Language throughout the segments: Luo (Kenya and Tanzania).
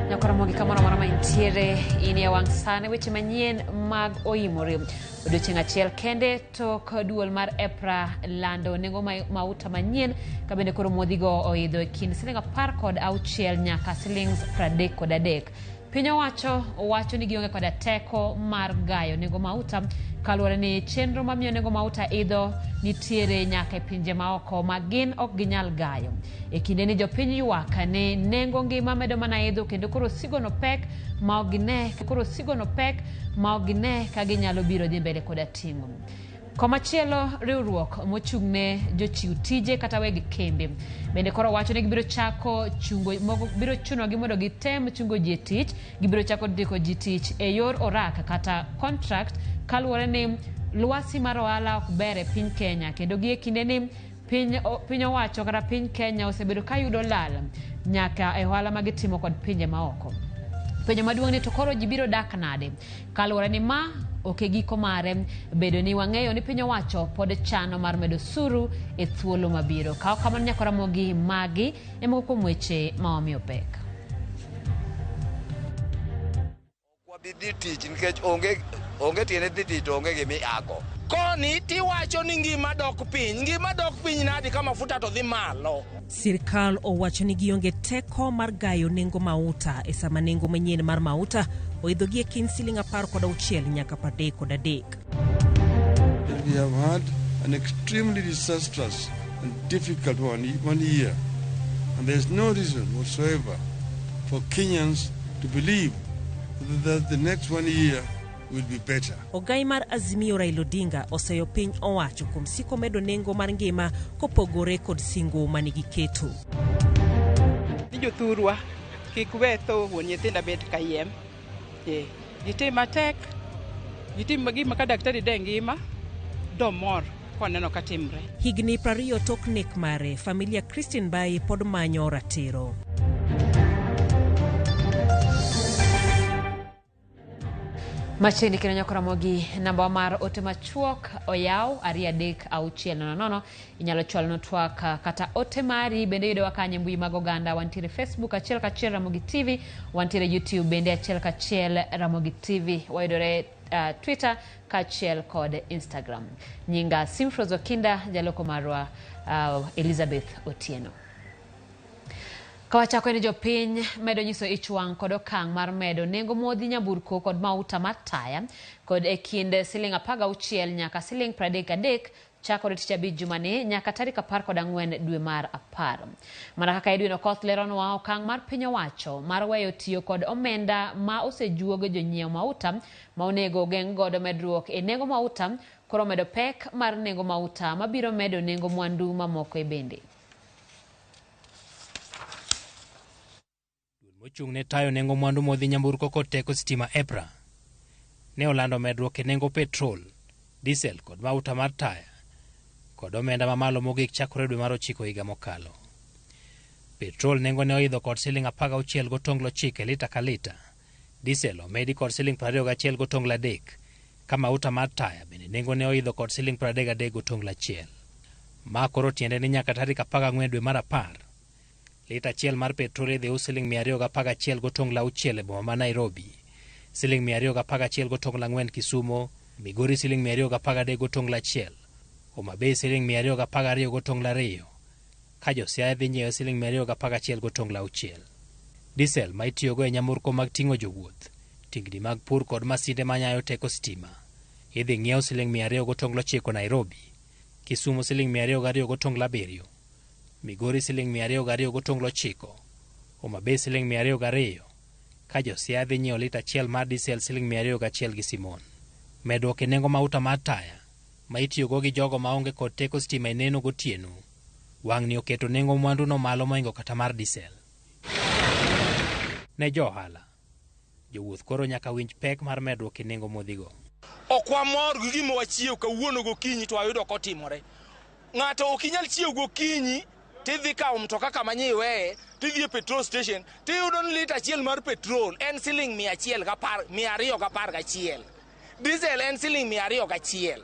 Nyakoromogi kamoro amora ma intiere in e wang' sani weche manyien mag oimore. Odiochieng' achiel kende tok duol mar EPRA lando nengo mauta manyien ka bende koro modhigo oidho e kind siling 16 nyaka siling 33. Piny owacho wacho ni gionge koda teko mar gayo nengo mauta kaluwore ni chenro mamiyo nengo mauta idho nitiere nyaka e pinje maoko ma gin ok ginyal gayo. E kinde ni jopiny ywak ni nengo ngima medo mana idho kendo koro sigono pek ma ok gine koro sigono pek ma ok gine ka ginyalo biro dhi mbele koda ting'o. Komachielo riwruok mochung'ne jochiw tije kata weg kembe bende koro wacho ni gibiro chako chungo moko biro chunogi mondo gitem chungo ji e tich gibiro chako ndiko ji tich e yor orak kata contract kaluwore ni lwasi mar ohala ok ber e piny Kenya kendo gie kinde ni piny owacho kata piny Kenya osebedo ka yudo lal nyaka e ohala ma gitimo kod pinje maoko. Penjo maduong' ni to koro ji biro dak nade? Kaluwore ni ma ok e giko mare bedo ni wang'eyo ni piny owacho pod chano mar medo osuru e thuolo mabiro. Kaw kamano nyaka Ramogi magi e moko kuom weche ma wamiyo pek. Wabi dhi tich nikech onge tiende dhi tich to onge gima iako. Koni tiwacho ni ngima dok piny, ngima dok piny nadi ka mafuta to dhi malo? Sirkal owacho ni gionge teko mar gayo nengo mauta e sama nengo manyien mar mauta oidho gi e kind siling 16 nyaka 33. We have had an extremely disastrous and difficult one year, and there is no reason whatsoever for Kenyans to believe that the next 1 year will be better. Ogai mar Azimio Raila Odinga oseyo piny owacho kuom siko medo nengo mar ngima kopogore kod singo manigiketo. Ni jothurwa kik we tho wuon nyithinda bet kayiem. Gitim matek, gitim gima ka daktari de ngima, domor koneno ka timre. Higni 20 tok nek mare, familia Christine Bai pod manyo ratiro. Machiegni kendo nyaka Ramogi, namba mar ote machuok oyaw 23600. Inyalo chwalonwa twak kata ote mari, bende yudowa kanye e mbui mag oganda. Wantiere Facebook achiel kachiel Ramogi TV, wantiere YouTube bende achiel kachiel Ramogi TV, wayudore Twitter kaachiel kod Instagram. Nyinga Simfros Okinda, jaloko marwa Elizabeth Otieno. Kawachako ni jopiny medo nyiso ich wang' kod okang' mar medo nengo modhi nyamburko kod mauta mar taya kod e kind siling 16 nyaka siling 33 chakore tich abich jumani nyaka tarik 14 dwe mar 10. Mana kaka Edwin Okoth leronwa, okang' mar piny owacho mar weyo tiyo kod omenda ma osejuog jonyiew mauta ma onego ogeng' godo medruok e nengo mauta koro medo pek mar nengo mauta mabiro medo nengo mwandu mamoko e bende. Duol mochung' ne tayo nengo mwandu modhi nyamburko kod teko sitima EPRA ne olando medruok e nengo petrol, diesel kod mauta mar taya kod omenda mamalo mogik chakore dwe mar 9 higa mokalo. Petrol nengo ne oidho kod siling 16.9 lita ka lita, diesel omedi kod siling 21.3, ka mauta mar taya bende nengo ne oidho kod siling 33.1. Ma koro tiende ni nyaka tarik 14 dwe mar 10, lita achiel mar petrol idhi us siling 211.6 e boma ma Nairobi, siling 211.4 Kisumo, Migori siling 213.1, Homa Bay siling 212.2, ka jo Siaya dhi nyiewe siling 211.6. Diesel ma itiyogo e nyamburko mag ting'o jowuoth, tingni mag pur kod masinde manyayo teko sitima idhi ng'iew siling 200.9 Nairobi, Kisumu siling 202.7, Migori siling 202.9, Homa Bay siling 202, ka jo Siaya dhi nyiewo lita achiel mar diesel siling 201 gi Simon. Medruok e nengo mauta mar taya ma itiyogo gi jogo maonge kod teko sitima e neno gotieno, wang'ni oketo nengo mwanduno malo moingo kata mar diesel. Ne jo ohala, jowuoth koro nyaka winj pek mar medruok e nengo modhigo. Ok wamor gi gima wachiew kawuono gokinyi to wayudo kotimore. Ng'ato ok inyal chiew gokinyi tidhi kawo mtoka kama nyiweye tidhi e petrol station tiyudo ni lita achiel mar petrol en siling 211. Diesel en siling 201.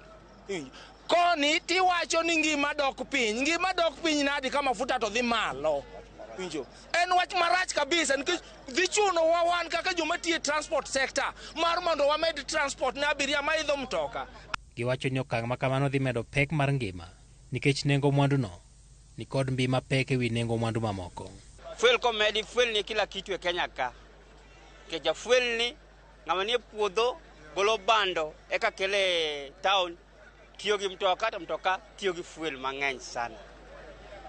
Koni tiwacho ni ngima dok piny, ngima dok piny nadi ka mafuta to dhi malo? Winjo? En wach marach kabisa nikech dhi chuno wa wan kaka joma tiyo e transport sector mar mondo wamed transport ne abiria maidho mtoka. Giwacho ni okang' ma kamano dhi medo pek mar ngima nikech nengo mwanduno ni kod mbi mapek ewi nengo mwandu mamoko. Fuel komedi, fuel ni kila kitu e Kenya ka. Nikech fuel ni ng'ama nie puodho golo bando eka kele town tiyo gi mtoka to mtoka tiyo gi fuel mang'eny sana.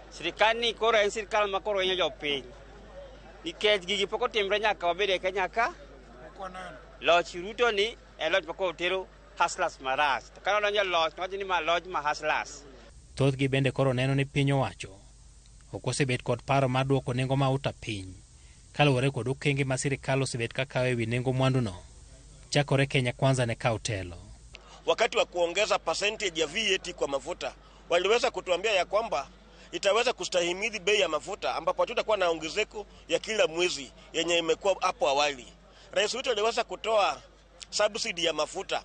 Sirikal ni koro en sirikal ma koro hinyo jopiny. Nikech gigi pok otimre nyaka wabed e Kenya ka. Loch Ruto ni en loch ma koro tero hustlers marach. To kane odonjo e loch nowacho ni ma loch ma hustlers. Thothgi bende koro neno ni piny owacho ok osebet kod paro mar duoko nengo mauta piny kaluwore kod okenge ma sirikal osebet ka kawo ewi nengo mwanduno chakore Kenya Kwanza ne kaw telo. Wakati wa kuongeza percentage ya VAT kwa mafuta waliweza kutuambia ya kwamba itaweza kustahimili bei ya mafuta ambapo hatutakuwa na ongezeko ya kila mwezi yenye imekuwa hapo awali. Rais wetu aliweza kutoa subsidy ya mafuta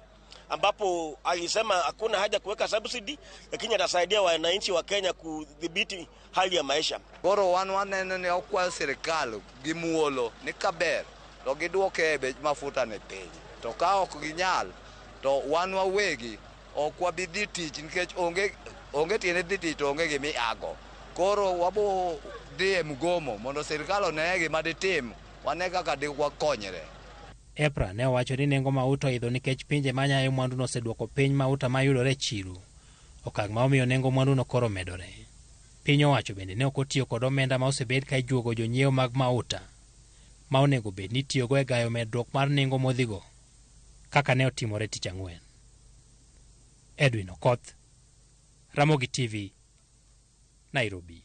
ambapo alisema hakuna haja kuweka subsidy, lakini atasaidia wananchi wa Kenya kudhibiti hali ya maisha. Koro wan waneno ni okwayo sirikal gi muolo ni kaber to giduoke e bech mafuta ni piny. To ka ok ginyal to wan wawegi ok wabi dhi tich nikech onge tiende dhi tich to onge gimiago. Koro wabo dhi e mgomo mondo sirikal oneye gima ditim, wane kaka diwakonyre. EPRA ne owacho ni nengo mauta oidho nikech pinje manyayo mwanduno oseduoko piny mauta mayudore e chiro, okang' ma omiyo nengo mwanduno koro medore. Piny owacho bende ne ok otiyo kod omenda ma osebed ka ijuogo jonyiewo mag mauta ma onego bed ni itiyogo e gayo medruok mar nengo modhigo kaka ne otimore tich ang'wen. Edwin Okoth, Ramogi TV, Nairobi.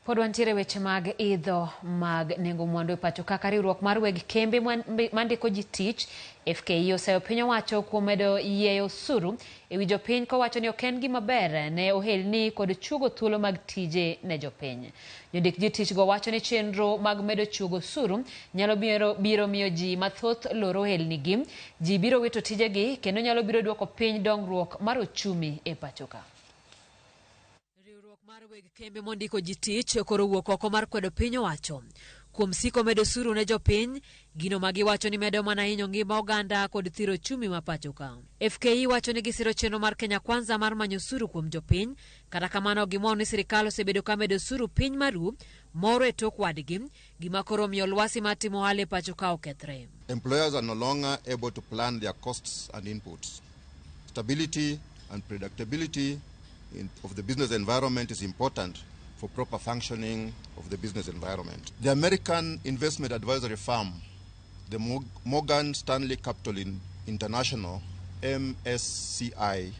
Pod wantiere weche mag idho mag nengo mwandu e pacho kaka riwruok mar weg kembe mandiko ji tich FKE oseyo piny owacho kuom medo yieyo osuru ewi jopiny kowacho ni ok en gima ber ne ohelni kod chuogo thuolo mag tije ne jopiny. Jondik ji tich go wacho ni chenro mag medo chuogo osuru nyalo biro miyo ji mathoth loro ohelnigi, ji biro wito tijegi kendo nyalo biro duoko piny dongruok mar ochumi e pacho ka. Mar weg kembe mondiko ji tich koro wuok oko mar kwedo piny owacho kuom siko medo osuru ne jopiny, gino ma giwacho ni medo mana hinyo ngima oganda kod thiro ochumi ma pacho ka. FKE wacho ni gisiro chenro mar Kenya Kwanza mar manyo osuru kuom jopiny, kata kamano gimor ni sirikal osebedo ka medo osuru piny maru moro e tok wadgi, gima koro miyo lwasi mar timo ohala e pacho ka okethre. Employers are no longer able to plan their costs and inputs. Stability and predictability of the business environment is important for proper functioning of the business environment. The American investment advisory firm, the Morgan Stanley Capital International, MSCI,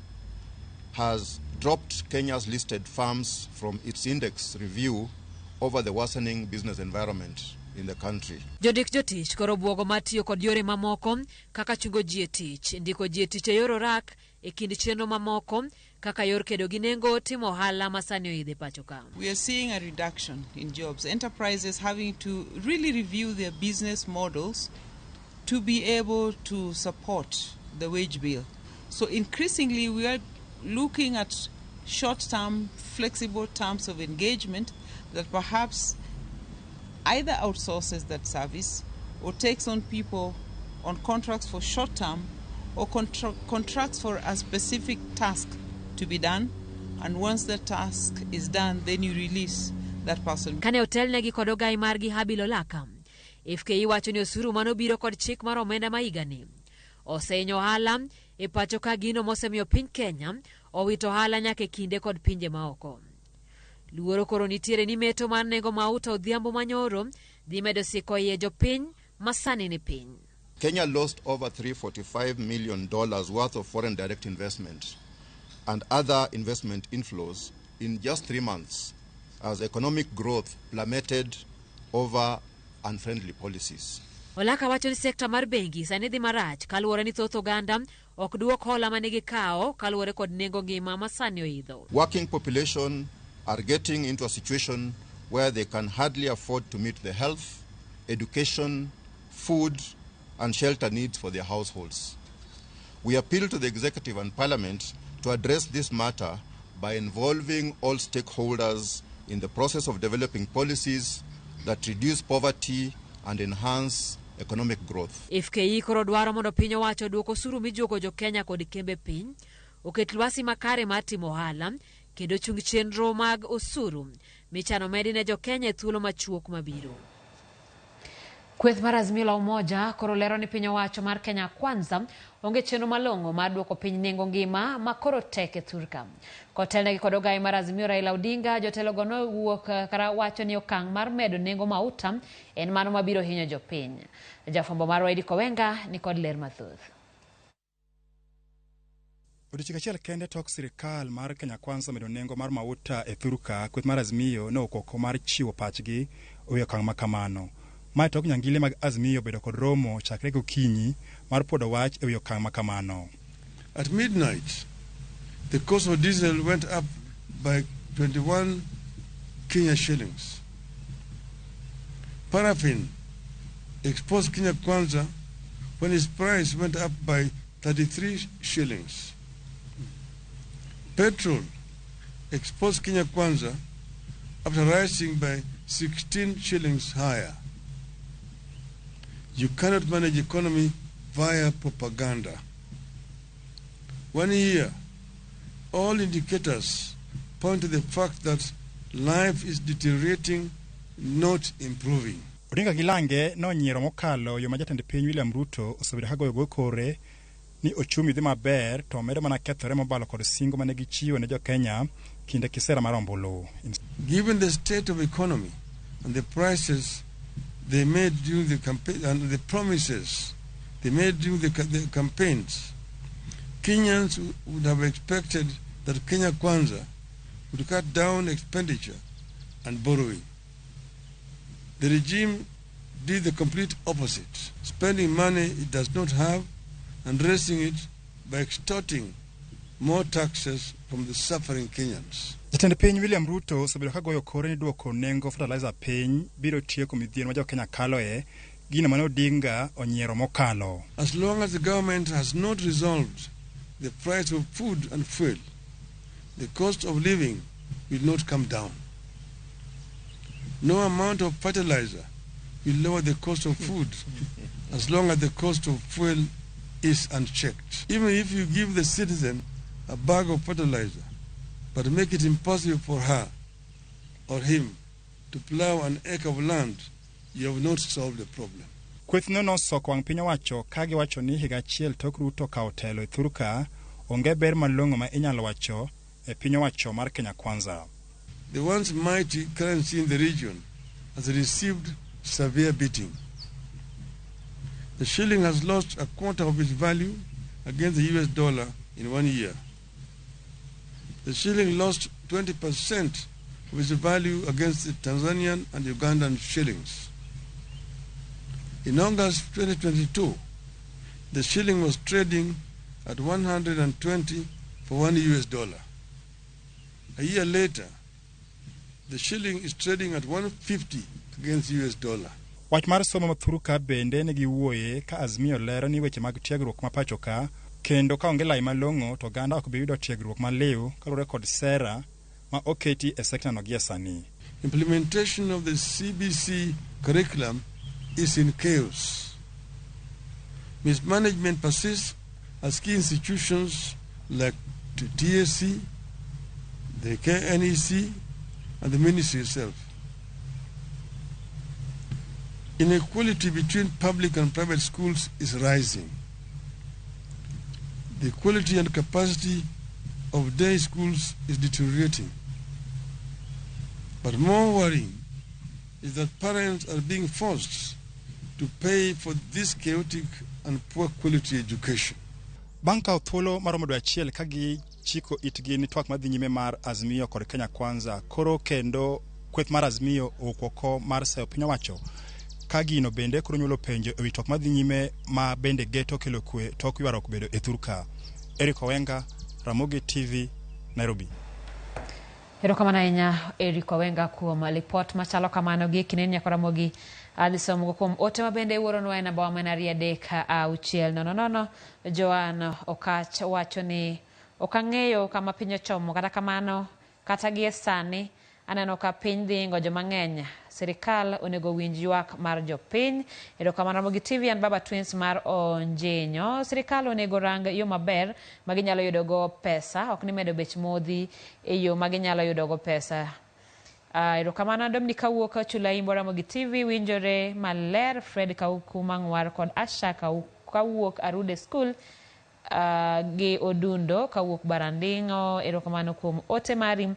has dropped Kenya's listed firms from its index review over the worsening business environment in the country. Jondik jotich koro buogo mar tiyo kod yore mamoko kaka chungo ji e tich, ndiko ji e tich e yor orak e kind chenro mamoko kaka yor kedo gi nengo timo ohala ma sani oidho e pacho ka. We are seeing a reduction in jobs, enterprises having to really review their business models to be able to support the wage bill. So increasingly we are looking at short-term, flexible terms of engagement that perhaps either outsources that service or takes on people on contracts for short term or contracts for a specific task to be done, and once the task is done, then you release that person. Kane otelnegi kod ogai margi Habil Olaka, FKE wacho ni osuru manobiro kod chik mar omenda ma higani osehinyo ohala e pacho ka gino mosemiyo piny Kenya owito ohala nyaka e kinde kod pinje maoko. Luoro koro nitiere ni meto mar nengo mauta odhiambo manyoro dhi medo siko iye jopiny ma sani ni piny. Kenya lost over $345 million worth of foreign direct investment and other investment inflows in just 3 months as economic growth plummeted over unfriendly policies. Olaka wacho ni sekta mar bengi sani dhi marach kaluwore ni thoth oganda ok duok hola mane gikawo kaluwore kod nengo ngima ma sani oidho. Working population are getting into a situation where they can hardly afford to meet the health, education, food, and shelter needs for their households. We appeal to the executive and parliament to address this matter by involving all stakeholders in the process of developing policies that reduce poverty and enhance economic growth. FKE koro dwaro mondo piny owacho oduok osuru mijuogo jo Kenya kod kembe piny, oket lwasi makare mar timo ohala, kendo chung chenro mag osuru michano medi ne jo Kenya e thuolo machuok mabiro. Kweth mar Azimio la Umoja koro lero ni piny owacho mar Kenya Kwanza onge chenro malong'o mar duoko piny nengo ngima ma koro tek e thurka. Kotelnegi kod ogaye mar Azimio Raila Odinga, jotelogo nowuok kara wacho ni okang' mar medo nengo mauta en mano mabiro hinyo jopiny. Jafwambo marwa Eric Owenga ni kod ler mathoth. Odiechieng' achiel kende tok sirikal mar Kenya Kwanza medo nengo mar mauta e thurka, kweth mar Azimio ne okoko mar chiwo pachgi e wi okang' ma kamano. Mae tok nyangile mag Azimio bedo kod romo chakre gokinyi mar puodo wach e wi okang' ma kamano. At midnight, the cost of diesel went up by 21 Kenya shillings. Paraffin exposed Kenya Kwanza when its price went up by 33 shillings. Petrol exposed Kenya Kwanza after rising by 16 shillings higher. You cannot manage economy via propaganda. 1 year, all indicators point to the fact that life is deteriorating, not improving. Odinga gi lange nonyiero mokalo yo ma jatend piny William Ruto osebedo ka goyogo kore ni ochumi dhi maber to medo mana kethore mobalo kod singo mane gichiwo ne jo-Kenya kinde kisera mar ombulu. Given the state of economy and the prices they made during the campaign and the promises they made during the campaigns, Kenyans would have expected that Kenya Kwanza would cut down expenditure and borrowing. The regime did the complete opposite, spending money it does not have and raising it by extorting more taxes from the suffering Kenyans. Jatend piny William Ruto osebedo ka goyo kore ni duoko nengo fertilizer piny biro tieko midhiero ma jo-Kenya kaloe, gino mane Odinga onyiero mokalo. As long as the government has not resolved the price of food and fuel, the cost of living will not come down. No amount of fertilizer will lower the cost of food as long as the cost of fuel is unchecked. Even if you give the citizen a bag of fertilizer, but make it impossible for her or him to plow an acre of land, you have not solved the problem. Kwethno nosoko wang' piny owacho ka giwacho ni higa achiel tok Ruto kawo telo e thurka, onge ber malong'o ma inyalo wacho e piny owacho mar Kenya Kwanza. The once mighty currency in the region has received severe beating. The shilling has lost a quarter of its value against the US dollar in 1 year. The shilling lost 20% of its value against the Tanzanian and Ugandan shillings. In August 2022, the shilling was trading at 120 for one US dollar. A year later, the shilling is trading at 150 against US dollar. Wach mar somo ma thurka bende ne giwuoye ka Azimio lero ni weche mag tiegruok ma pacho ka kendo ka onge lai malong'o to oganda ok bi yudo tiegruok maliw kaluwore kod sera ma oketi e sekta no gie sani. Implementation of the CBC curriculum is in chaos. Mismanagement persists as key institutions like the TSC, the KNEC, and the ministry itself. Inequality between public and private schools is rising. The quality and capacity of day schools is deteriorating. But more worrying is that parents are being forced to pay for this chaotic and poor quality education. Bang' kawo thuolo maromo dwe achiel ka gichiko itgi ni twak madhi nyime mar Azimio kod Kenya Kwanza, koro kendo kweth mar Azimio owuok oko mar sayo piny owacho ka gino bende koro nyuolo penjo ewi twak madhi nyime ma bende geto kelo kwe tok ywaruok bedo e thurka. Eric Owenga, Ramogi TV, Nairobi. Erokamano ahinya Eric Owenga kuom lipot machalo kamano gi kinde nyaka Ramogi adhi somo kuom ote ma bende iworonwa e namba wa mana 2 3 6 0 0. Joan Okach wacho ni ok ang'eyo kama piny ochomo, kata kamano kata gie sani Aneno ka piny dhi ingo joma ng'eny. Sirikal onego winj ywak mar jopiny. Erokamano Ramogi TV an Baba Twins mar Onjenyo. Sirikal onego rang yo maber ma ginyalo yudogo pesa, ok ni medo bech modhi e yo ma ginyalo yudogo pesa. Erokamano Dominic kawuok Chulaimbo Ramogi TV winjore maler. Fred Kauku Mang'war kod Asha kawuok Arude School gi Odundo kawuok Baranding'o. Erokamano kuom ote mari.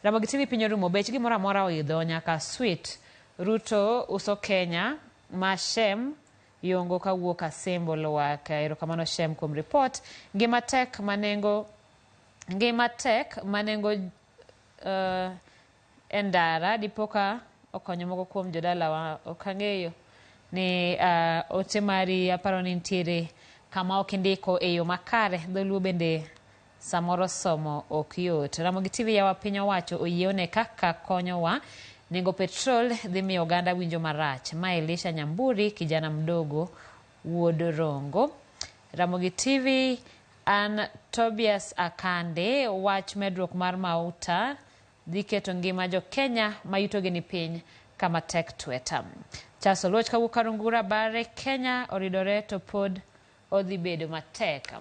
Ramogi TV piny orumo, bech gimoro amora oidho nyaka sweet. Ruto uso Kenya ma Shem Yongo kawuok Asembo Lwak. Erokamano Shem kuom report. Ngima tek manengo ngima tek manengo e ndara dipoka okonyo moko kuom jodalawa. Ok ang'eyo ni ote mari aparo ni nitiere kama ok indiko e yo makare. Dholuo bende samoro somo ok yot. Ramogi TV yawa piny owacho oyiene kaka konyowa. Nengo petrol dhi miyo oganda winjo marach. Ma Elisha Nyamburi kijana mdogo wuod Rongo. Ramogi TV an Tobias Akande wach medruok mar mauta dhi keto ngima jo Kenya ma yutogi ni piny kama tek tweta. Charles Oluoch kawuok Karungura Bare Kenya oridore to pod odhi bedo matek.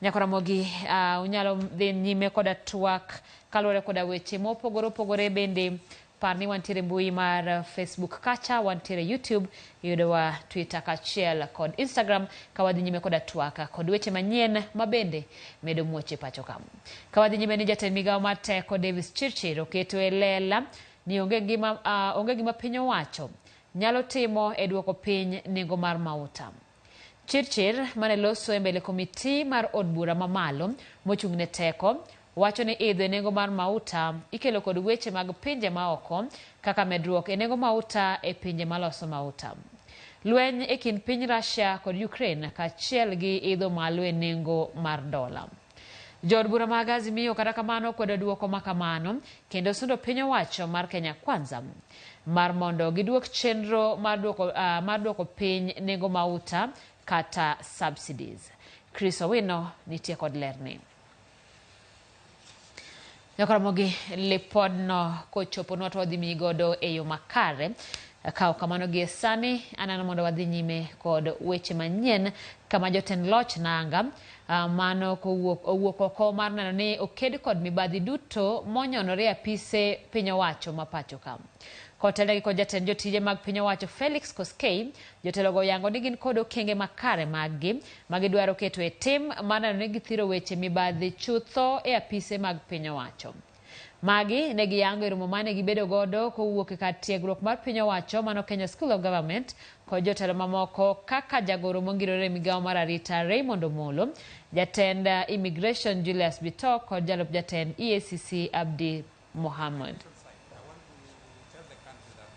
Nyakoramogi unyalo dhi nyime koda twak kaluwore koda weche mopogore opogore bende par ni wantiere mbui mar Facebook kacha, wantiere YouTube, iyudowa Twitter kaachiel kod Instagram ka wadhi nyime koda twak kod weche manyien ma bende medo muoche pacho ka. Ka wadhi nyime ni jatend migawo mar teko Davis Chirchir oketo e lela ni onge gima piny owacho nyalo timo e duoko piny nengo mar mauta. Chirchir mane loso e mbele komiti mar od bura mamalo mochung' ne teko wacho ni idho e nengo mar mauta ikelo kod weche mag pinje maoko kaka medruok e nengo mauta e pinje maloso mauta. Lweny e kind piny Russia kod Ukraine kaachiel gi idho malo e nengo mar dola. Jood bura mag Azimio kata kamano kwedo duoko makamano kendo sundo piny owacho mar Kenya Kwanza mar mondo giduok chenro mar duoko piny nengo mauta kata subsidies. Chris Owino nitie kod lerni. Nyakoramogi lipodno kochoponwa to wadhi miyi godo e yo makare. Ka kamano gie sani aneno mondo wadhi nyime kod weche manyien kama jotend loch nanga mano owuok oko mar neno ni oked kod mibadhi duto monyonore apise piny owacho ma pacho ka. Kotelnegi kod jatend jotije mag piny owacho Felix Koskei, jotelogo oyango ni gin kod okenge makare maggi ma gidwaro keto e tim mar neno ni githiro weche mibadhi chutho e apise mag piny owacho. Magi ne giyango e romo mane gibedo godo kowuok e kar tiegruok mar piny owacho mano Kenya School of Government kod jotelo mamoko kaka jagoro mongirore e migawo mar arita Raymond Omolo, jatend Immigration Julius Bitok kod jalup jatend EACC Abdi Mohammed.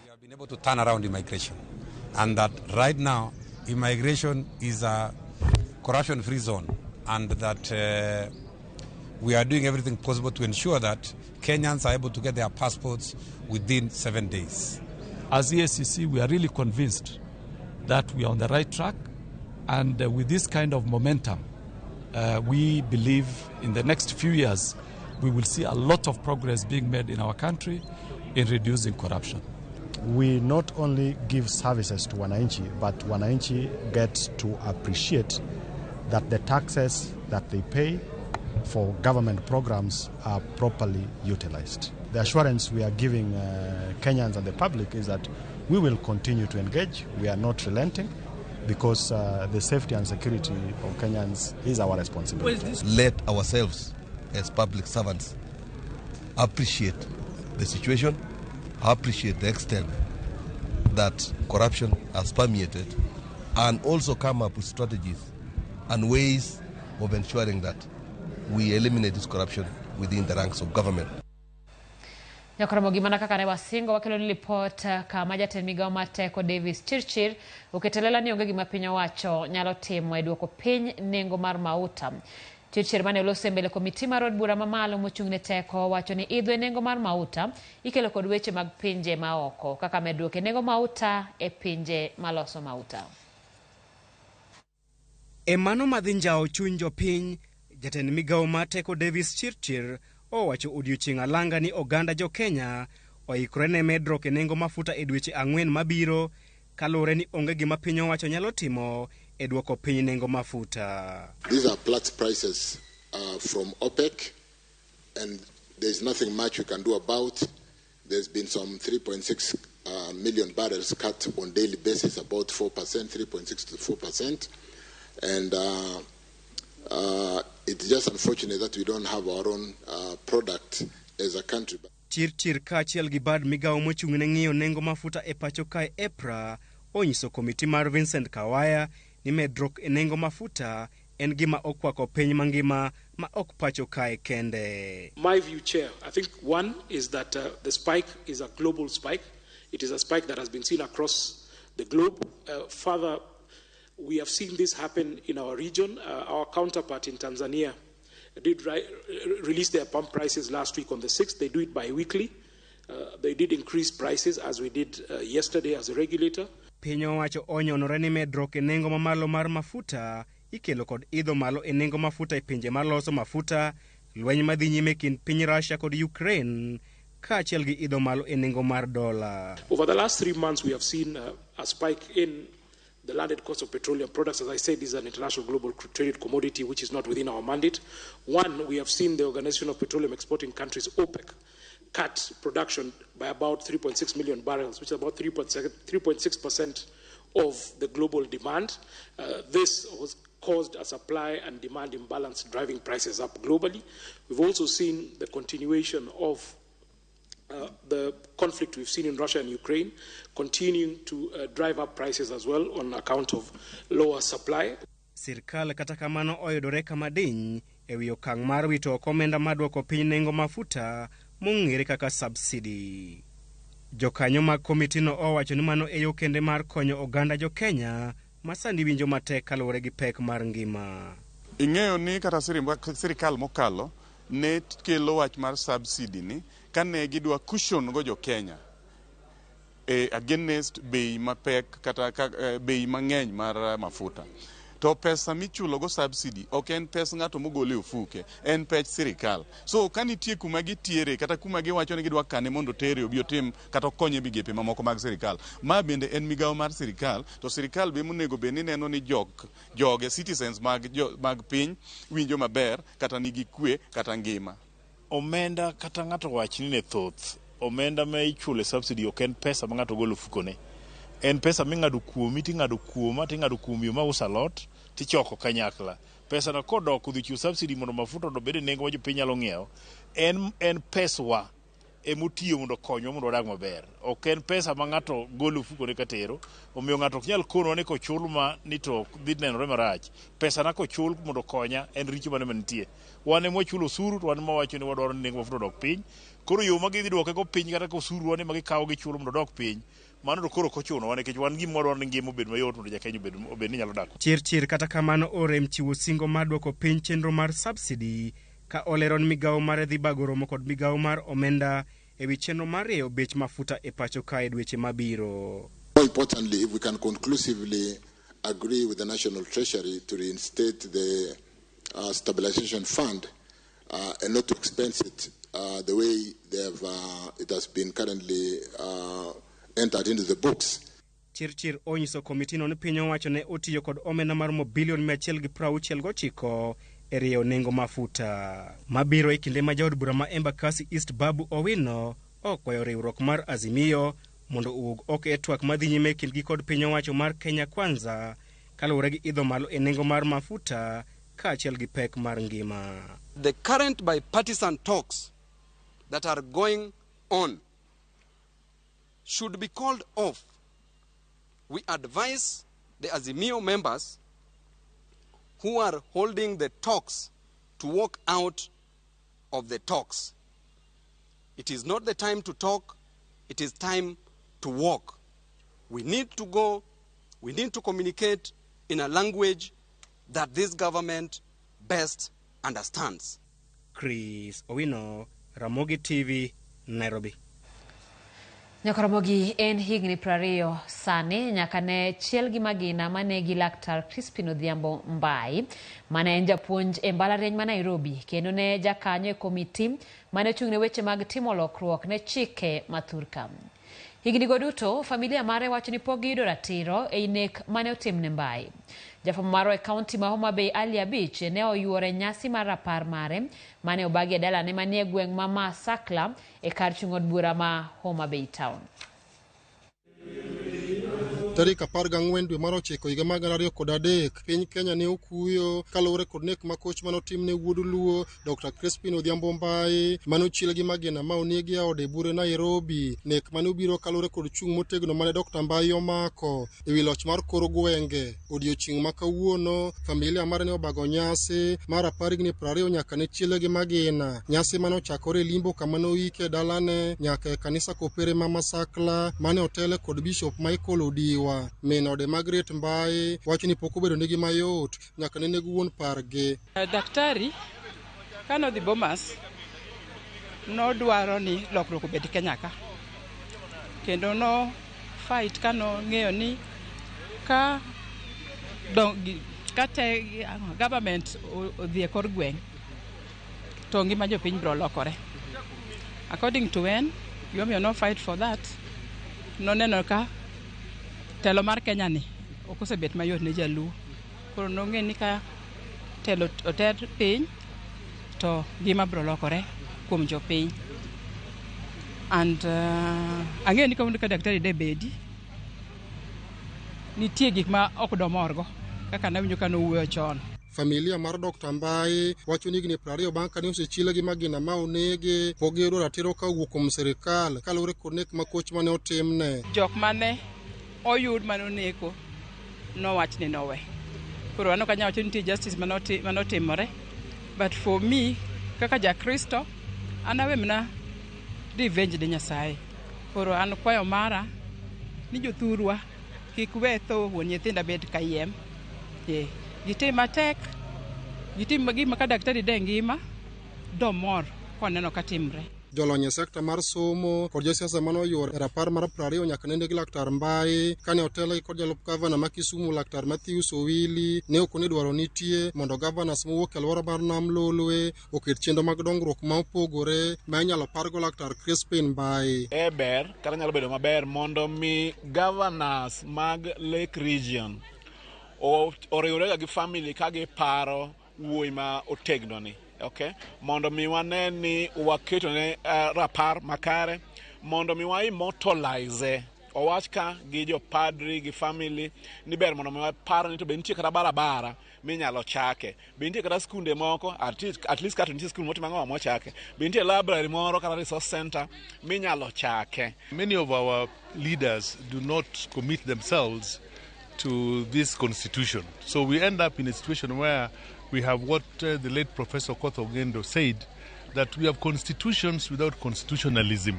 We have been able to turn around immigration, and that right now immigration is a corruption-free zone, and that we are doing everything possible to ensure that Kenyans are able to get their passports within 7 days. As EACC, we are really convinced that we are on the right track, and with this kind of momentum, we believe in the next few years we will see a lot of progress being made in our country in reducing corruption. We not only give services to wananchi, but wananchi get to appreciate that the taxes that they pay for government programs are properly utilized. The assurance we are giving Kenyans and the public is that we will continue to engage. We are not relenting because the safety and security of Kenyans is our responsibility. Let ourselves as public servants appreciate the situation, appreciate the extent that corruption has permeated, and also come up with strategies and ways of ensuring that we eliminate this corruption within the ranks of government. Nyakoramogi mana kaka ne wasingo wakelo ni lipot kama jatend migawo mar teko Davis Chirchir oketo lela ni onge gima piny owacho nyalo timo e duoko piny nengo mar mauta. Chirchir mane oloso e mbele komiti mar od bura mamalo mochung' ne teko wacho ni idho e nengo mar mauta ikelo kod weche mag pinje maoko kaka medruok e nengo mauta e pinje maloso mauta. E mano madhi njawo chuny jopiny, jatend migawo mar teko Davis Chirchir owacho odiochieng' alanga ni oganda jo Kenya oikore ne medruok e nengo mafuta e dweche 4 mabiro kaluwore ni onge gima piny owacho nyalo timo e duoko piny nengo mafuta. These are Platts prices from OPEC, and there's nothing much we can do about. There's been some 3.6 million barrels cut on daily basis, about 4%, 3.6 to 4%. And it's just unfortunate that we don't have our own product as a country. Chirchir kaachiel gi bad migawo mochung' ne ng'iyo nengo mafuta e pacho kae EPRA onyiso komiti mar Vincent Kawaya ni medruok e nengo mafuta en gima okwako piny mangima ma ok pacho kae kende. My view, Chair, I think one is that the spike is a global spike. It is a spike that has been seen across the globe. Further, we have seen this happen in our region. Our counterpart in Tanzania did release their pump prices last week on the 6th. They do it bi-weekly. They did increase prices as we did yesterday as a regulator. Piny owacho onyonore ni medruok e nengo mamalo mar mafuta ikelo kod idho malo e nengo mafuta e pinje maloso mafuta, lweny madhi nyime kind piny Russia kod Ukraine, kaachiel gi idho malo e nengo mar dola. Over the last 3 months, we have seen a spike in the landed cost of petroleum products. As I said, this is an international global traded commodity which is not within our mandate. One, we have seen the Organization of Petroleum Exporting Countries, OPEC, cut production by about 3.6 million barrels, which is about 3.6% of the global demand. This was caused a supply and demand imbalance, driving prices up globally. We've also seen the continuation of the conflict we've seen in Russia and Ukraine continuing to drive up prices as well on account of lower supply. Sirkal kata kamano oyudore kama diny e wi okang' mar wito oko omenda mar duoko piny nengo mafuta mong'ere kaka subsidy. Jokanyo mag komitino owacho ni mano e yo kende mar konyo oganda jo Kenya ma sani winjo matek kaluwore gi pek mar ngima. Ing'eyo ni kata sirikal mokalo ne kelo wach mar subsidy ni kane gidwa cushion go jo Kenya against bei mapek kata bei mang'eny mar mafuta. To pesa michulo go subsidy ok en pes ng'ato mogolo e ofuke, en pech sirikal. So ka nitie kuma gitiere kata kuma giwacho ni gidwa kane mondo otere obi otim kata okonye migepe mamoko mag sirikal. Ma bende en migawo mar sirikal, to sirikal be monego bed ni neno ni joge citizens mag piny winjo maber kata nigi kwe kata ngima. Omenda kata ng'ato wach ni ne thoth, omenda ma ichulo e subsidy ok en pesa ma ng'ato golo ofukone. En pesa ming'ado kuomi ting'ado kuoma ting'ado kuom yo mauso alot tichoko kanyakla. Pesa no kodok odhi chiwo subsidy mondo mafuta obed e nengo ma jopiny nyalo ng'iewo, en peswa emotiyo mondo okonywa mondo wadag maber. Ok en pesa ma ng'ato golo ofukone katero, omiyo ng'ato ok nyal konwa ni kochul ma ni to dhi nenore marach. Pesa na kochul mondo okonya en richo mane mantie. Wan ema wachulo osuru to wan ema wawacho ni wadwaro ni nengo mafuta odok piny. Koro yo ma gidhi duoke go piny kata ka osuru wan ema gikawo gichulo mondo odok piny, mano to koro ok ochunowa nikech wan gima wadwaro ni ngima obed mayot mondo ja Kenya obed ni nyalo dak. Chirchir kata kamano orem chiwo singo mar duoko piny chenro mar subsidy ka olero ni migawo mare dhi bago romo kod migawo mar omenda e wi chenro mar rieyo bech mafuta e pacho kae dweche mabiro. More importantly, if we can conclusively agree with the National Treasury to reinstate the stabilization fund and not to expense it the way they have, it has been currently entered into the books. Chirchir onyiso komitino ni piny owacho ne otiyo kod omenda maromo bilion 169 e rieyo nengo mafuta. Mabiro e kinde ma jaod bura ma Embakasi East Babu Owino okwayo riwruok mar Azimio mondo owuog oko e twak madhi nyime e kindgi kod piny owacho mar Kenya Kwanza kaluwore gi idho malo e nengo mar mafuta kaachiel gi pek mar ngima. The current bipartisan talks that are going on should be called off. We advise the Azimio members who are holding the talks to walk out of the talks. It is not the time to talk, it is time to walk. We need to go, we need to communicate in a language that this government best understands. Chris Owino, Ramogi TV, Nairobi. Nyakoromogi en higni 20 sani nyaka ne chiel gi magina manegi Laktar Crispin Odhiambo Mbai mane en japuonj e mbalariany ma Nairobi kendo ne jakanyo e komiti mane ochung' ne weche mag timo lokruok ne chike ma thurka. Higni go duto, familia mare wacho ni pok giyudo ratiro ei nek mane otimne Mbai. Jafwambo marwa e kaunti ma Homa Bay Ali Abich ne oyuoro e nyasi mar rapar mare mane obagi e dalane manie gweng' ma Masakla e kar chung' od bura ma Homa Bay Town. Tarik 14 dwe mar ochiko higa mar 2003, piny Kenya ne okuyo kaluwore kod nek makoch mane otim ne wuod Luo Dr. Crispin Odhiambo Mbai mane ochiel gi magina ma onegi e ode bure Nairobi. Nek mane obiro kaluwore kod chung' motegno mane Dr. Mbai omako e wi loch mar kor gwenge. Odiochieng' ma kawuono, familia mare ne obago nyasi mar apar higni 20 nyaka ne chiele gi magina. Nyasi mane ochakore e limbo kama ne oike e dalane nyaka e kanisa Kopere ma Masakla mane otele kod Bishop Michael Odiwa. Min ode Margaret Mbai wacho ni pok obedo negi mayot nyaka ne neg wuon pargi. Daktari kane odhi Bomas nodwaro ni lokruok obed Kenya ka, kendo no fight kano ng'eyo ni ka ka te government odhi e kor gweng' to ngima jopiny biro lokore. According to en, gimomiyo no fight for that, noneno ka telo mar Kenya ni ok osebet mayot ne jaluo. Koro nong'e ni ka telo oter piny to ngima biro lokore kuom jopiny. And ang'eyo ni kawuono ka daktari de bedi, nitie gik ma ok domorgo kaka nawinjo ka nowuoyo chon. Familia mar Dr. Mbai wacho ni higni 20 bang' kane osechiele gi magina ma onege, pok giyudo ratiro ka owuok kuom sirikal kaluwore kod nek makoch mane otimne. Jok mane oyud mane oneko nowach ni nowe. Koro an ok anyal wacho ni nitie justice manotimore, but for me kaka jakristo an awe mana revenge ne Nyasaye. Koro an kwayo mara ni jothurwa kik we tho wuon nyithinda bed kayiem. Gitim matek, gitim gima ka daktari de ngima domor koneno ka timre. Jolony e sekta mar somo kod josiasa mane oyuoro e rapar mar 20 nyaka ne neg Laktar Mbai kane otelgi kod jalup gavana ma Kisumu Laktar Matthews Owili ne okone dwaro nitie mondo gavanas mowuok e alwora mar Nam Lolwe oket chenro mag dongruok ma opogore ma inyalo pargo Laktar Crispin Mbai. E ber kata nyalo bedo maber mondo mi governors mag Lake Region oriwrega gi family ka giparo wuoyi ma otegno ni. Okay? Mondo mi wane ni waketone rapar makare, mondo mi wa immortalize owach ka gi jopadri gi family ni ber mondo mi wapar ni to be nitie kata barabara minyalo chake, be nitie kata skunde moko at least kata nitie skul motimo ang'o mochake, be nitie library moro kata resource center minyalo chake. Many of our leaders do not commit themselves to this constitution, so we end up in a situation where we have what the late Professor Okoth Ogendo said, that we have constitutions without constitutionalism.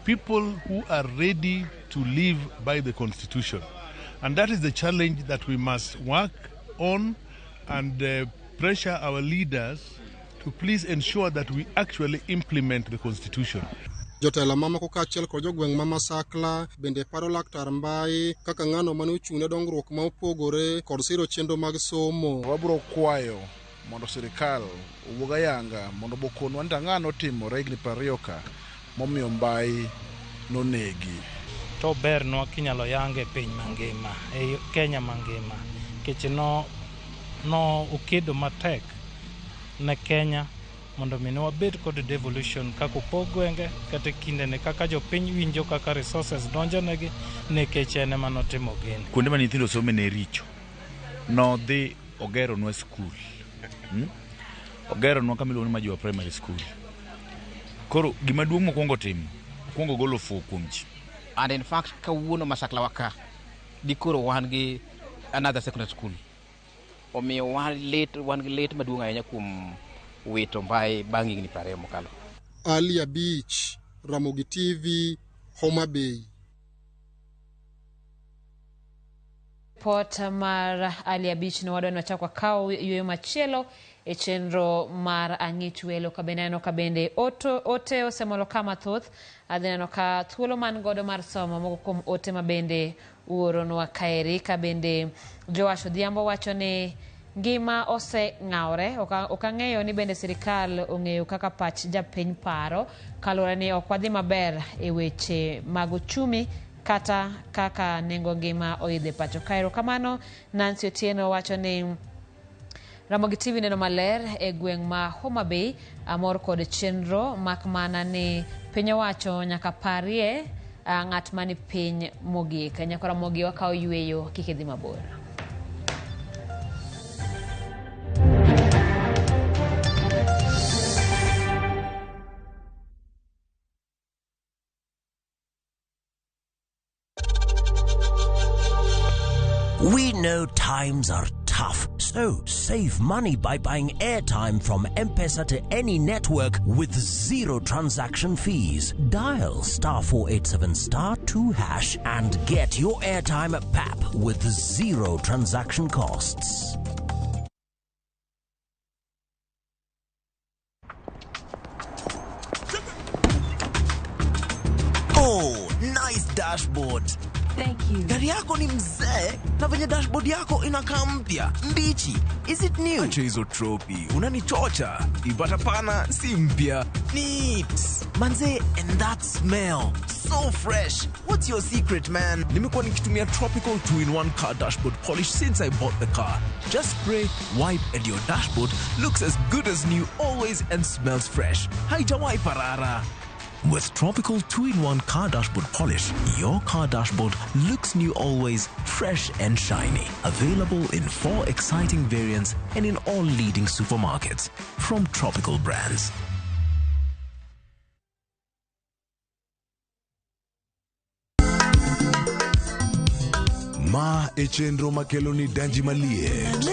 People who are ready to live by the constitution. And that is the challenge that we must work on and pressure our leaders to please ensure that we actually implement the constitution. Jotelo mamoko kaachiel kod jogweng' ma Masakla bende paro Laktar Mbai kaka ng'ano mane ochung' ne dongruok ma opogore kod siro chenro mag somo. Wabiro kwayo mondo sirikal owuog ayanga mondo okonwa ni ang'o notimore higni 20 ka momiyo Mbai nonegi. To bernwa kinyalo yange e piny mangima, e Kenya mangima, nikech no okedo matek ne Kenya mondo mi ne wabed kod devolution kaka opog gwenge kata kindene kaka jopiny winjo kaka resources donjonegi nikech en ema notimo gini. Kuonde ma nyithindo some ne richo, nodhi ogeronwa skul. Ogeronwa kama iluongo ni Majiwa Primary School. Koro gima duong' mokwongo timo, okwongo golo fuwo kuom ji. And in fact, kawuono Masakla wa ka, dikoro wan gi another secondary school. Omiyo wan gi lit maduong' ahinya kuom wito Mbai bang' higni 20 mokalo. Ali Abich, Ramogi TV, Homa Bay. ripot mar Ali Abich no wadwa ni wachak wakaw yueyo machielo e chenro mar ang'ich welo ka bende aneno ka bende oto, ote osemolo ka mathoth adhi neno ka thuolo man godo mar somo moko kuom ote ma bende uoronwa kaeri ka bende Joash Odhiambo wacho ni ngima oseng'awre ok ang'eyo ni bende sirikal ong'eyo kaka pach japiny paro kaluwore ni ok wadhi maber e weche mag uchumi kata kaka nengo ngima oidho e pacho ka. Erokamano Nancy Otieno wacho ni Ramogi TV neno maler e gweng' ma Homa Bay amor kod chenro mak mana ni piny owacho nyaka parie ng'at mani piny mogik. Nyako Ramogi wakawo yueyo kik idhi mabor. We know times are tough, so save money by buying airtime from M-Pesa to any network with zero transaction fees. Dial star 487 star 2 hash and get your airtime at PAP with zero transaction costs. Oh, nice dashboard. Thank you. Gari yako ni mzee na venye dashboard yako inakaa mpya mbichi. Is it new? Acha hizo tropi, unanichocha. Ipata pana si mpya. Neat. Manze, and that smell. So fresh. What's your secret, man? Nimekuwa nikitumia Tropical 2-in-1 car dashboard polish since I bought the car. Just spray, wipe and your dashboard looks as good as new always and smells fresh. Haijawahi parara. With Tropical 2-in-1 car dashboard polish, your car dashboard looks new always, fresh and shiny. Available in 4 exciting variants and in all leading supermarkets. From Tropical Brands. Ma e chenro makelo ni danji maliet.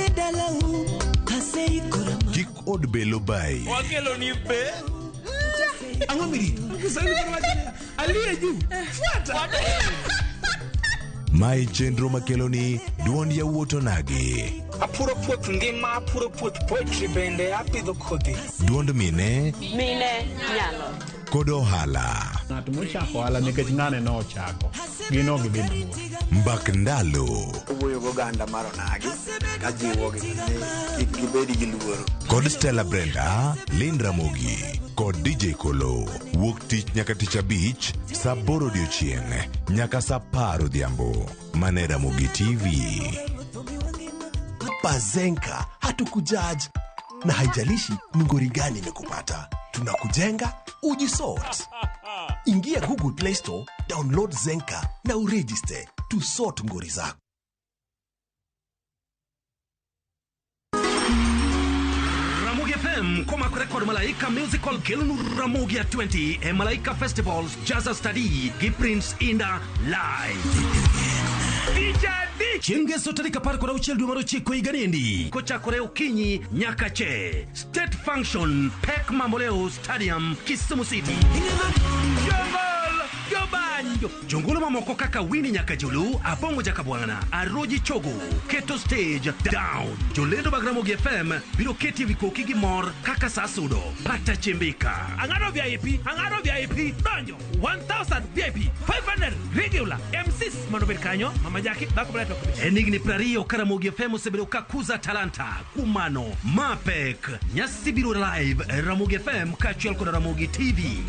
Kik od belo bai. Wakelo ni be. Ang'o mirito? Kiswahili koro wacho niya, aliye juu fuata. Ma e chenro makelo ni duond yawuot onagi. Apuro puoth ngima, apuro puoth poetry bende apidho kodhi. Duond mine. Mine nyalo. Kod ohala. Ng'at mochako ohala nikech ng'ane nochako, gin ok gidhi mabor. Mbak ndalo. Owuoyo goganda mar onagi kajiwogi ni kik gibed gi luoro. Kod Stella Brenda, Lynn Ramogi kod DJ Kolo. Wuok tich nyaka tich abich, saa aboro odiochieng' nyaka saa apar odhiambo. Mane Ramogi TV. Bazenka hatukujudge na haijalishi ni ngori gani imekupata, tunakujenga ujisort. Ingia Google Play Store, download Zenka na uregister to sort ngori zako. Ramogi FM komakore kod Malaika Musical kelonu Ramogi at 20 e Malaika Festivals Jazza Study gi Prince Inda Live. Chieng' ngeso tarik 16 dwe mar 9 higa niendi kochakore okinyi nyaka che State Function Pek Mamboleo Stadium Kisumu City. Jongol Jobanjo jongolo mamoko kaka Winnie Nyakajulu, Abongo Jakabwana, Aroji Chogo, Keto Stage Down. Jolendo mag Ramogi FM biro keti ewi koki gi mor kaka sa sudo. Pata chimbika. Ang'ado VIP, ang'ado VIP, donjo 1000 VIP, 500 regular, MCs mondo obed kanyo, Mama Jackie, dhako maler to ok bi. En higni 20 ka Ramogi FM osebedo ka kuza talanta. Kuom mano, mapek nyasi biro live e Ramogi FM kaachiel kod Ramogi TV.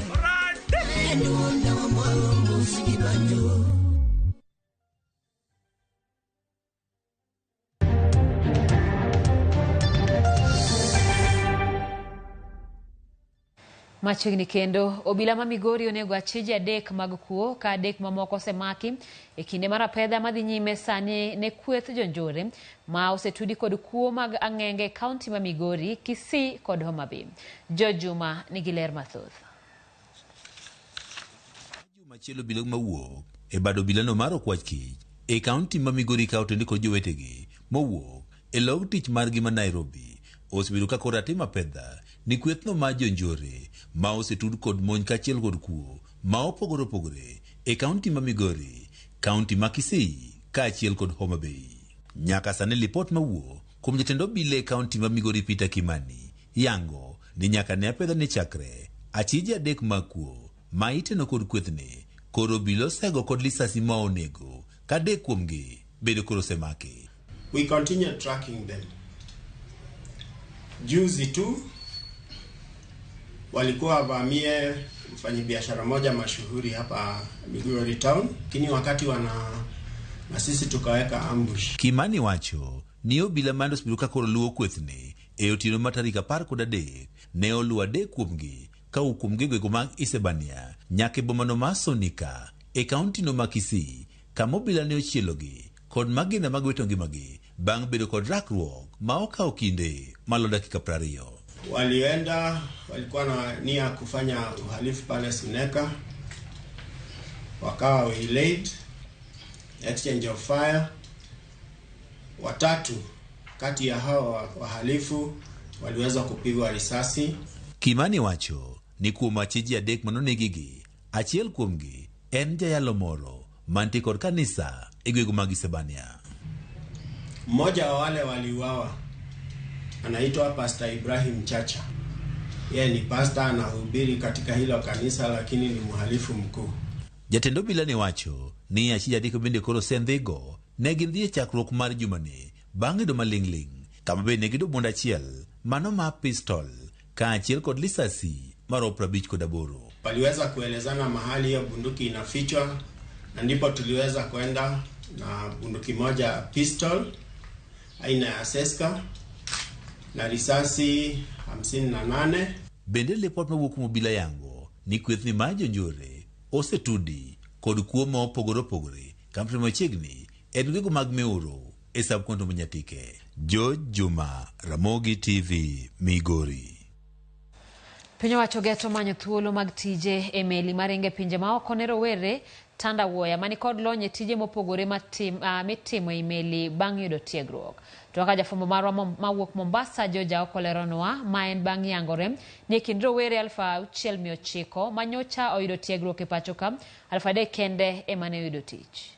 Machiegni kendo, obila ma Migori onego achije 3 mag kuo ka 3 mamoko osemaki e kinde mar apedha madhi nyime sani ne kweth jonjore ma osetudi kod kuo mag ang'enge e kaunti ma Migori, Kisii kod Homa Bay. George Juma nigi ler mathoth. Machielo obila mawuok e bad obilano mar Okwach Kich e kaunti ma Migori ka otende kod jowetegi mowuok e log tich margi ma Nairobi osebedo ka koro atimo apedha ni kwethno mar jonjore ma osetud kod monj kaachiel kod kuo ma opogore opogore e kaunti ma Migori, kaunti ma Kisii kaachiel kod Homa Bay. Nyaka sani lipot mawuok kuom jatend obila e kaunti ma Migori Peter Kimani yango ni nyaka ne apedha ni chakre achije adek mag kuo ma iteno kod kwethni koro obila osego kod lisasi ma onego ka adek kuomgi bedo koro osemaki. We continue tracking them. Juzi tu walikuwa wavamie mfanyabiashara moja mashuhuri hapa Migori town, lakini wakati wana na sisi tukaweka ambush. Kimani wacho ni obila mando osebedo ka koro luwo kwethni e otieno mar tarik 13 ne oluwo adek kuomgi kawuok kuom gwengego mag Isebania nyaka e bomano mar Sonika e kauntino ma Kisii kama obila ne ochielogi kod magina mag wito ngimagi bang' bedo kod rakruok ma okawo kinde malo dakika 20. Walienda, walikuwa na nia kufanya uhalifu pale Suneka, wakawa waylaid, exchange of fire. Watatu kati ya hao wahalifu waliweza kupigwa risasi. Kimani wacho ni kuom achije adek manonegigi, achiel kuomgi en jayalo moro mantie kod kanisa e gwenge mag Isebania. Mmoja wa wale waliuawa anaitwa Pastor Ibrahim Chacha. Yeye ni pastor, anahubiri katika hilo kanisa, lakini ni mhalifu mkuu. Jatend obila ne wacho ni achije adek bende koro osendhigo ne gindhi e chakruok mar jumani bang' yudo maling'ling' kama bende ne giyudo bund achiel mano ma pistol kaachiel kod lisasi maromo 58. Waliweza kuelezana mahali hiyo bunduki inafichwa, na ndipo tuliweza kwenda na bunduki moja pistol aina ya Seska na risasi 58. Bende lipot mawuok kuom obila yango ni kwethni mar jonjore osetudi kod kuo ma opogore opogore kama machiegni en gwenge mag Meuro e sub-county ma Nyatike. George Juma, Ramogi TV, Migori. Piny owacho geto manyo thuolo mag tije e meli maringo e pinje maoko ne rowere tandawuoya mani kod lony e tije mopogore mitimo e meli bang' yudo tiegruok. To kaka jafwambo marwa mawuok Mombasa George Aoko leronwa, ma en bang' yangore ni e kind rowere 6,900 manyocha oyudo tiegruok e pacho ka, 3,000 kende ema ne oyudo tich.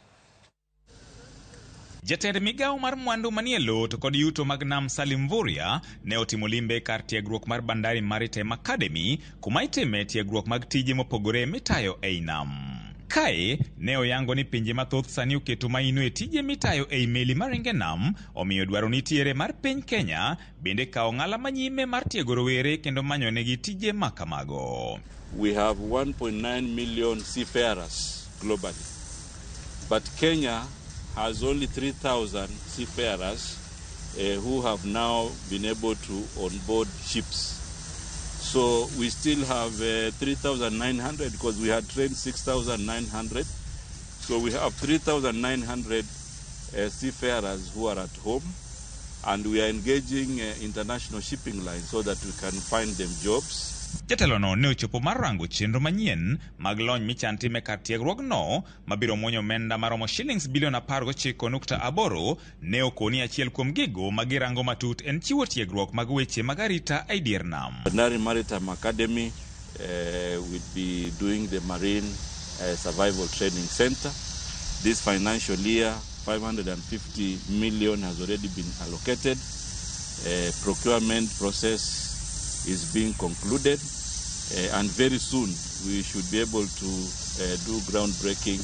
Jatend migawo mar mwandu manie lowo to kod yuto mag nam Salim Mvurya ne otimo limbe kar tiegruok mar Bandari Maritime Academy kuma itime tiegruok mag tije mopogore mitayo ei nam. Kae ne oyango ni pinje mathoth sani oketo maino e tije mitayo ei meli maringe nam, omiyo dwaro nitiere mar piny Kenya bende kawo ng'ala manyime mar tiego rowere kendo manyo negi tije makamago. We have 1.9 million seafarers globally, but Kenya has only 3,000 seafarers who have now been able to onboard ships. So we still have 3,900 because we had trained 6,900. So we have 3,900 seafarers who are at home, and we are engaging international shipping lines so that we can find them jobs. Jatelono ne ochopo mar rango chenro manyien mag lony michan time kar tiegruogno mabiro muonyo omenda maromo shillings bilion 19.8 ne okoni achiel kuom gigo magirango matut en chiwo tiegruok mag weche mag arita e dier nam. Bandari Maritime Academy will be doing the Marine Survival Training Center. This financial year, 550 million has already been allocated. Procurement process is being concluded, and very soon we should be able to do groundbreaking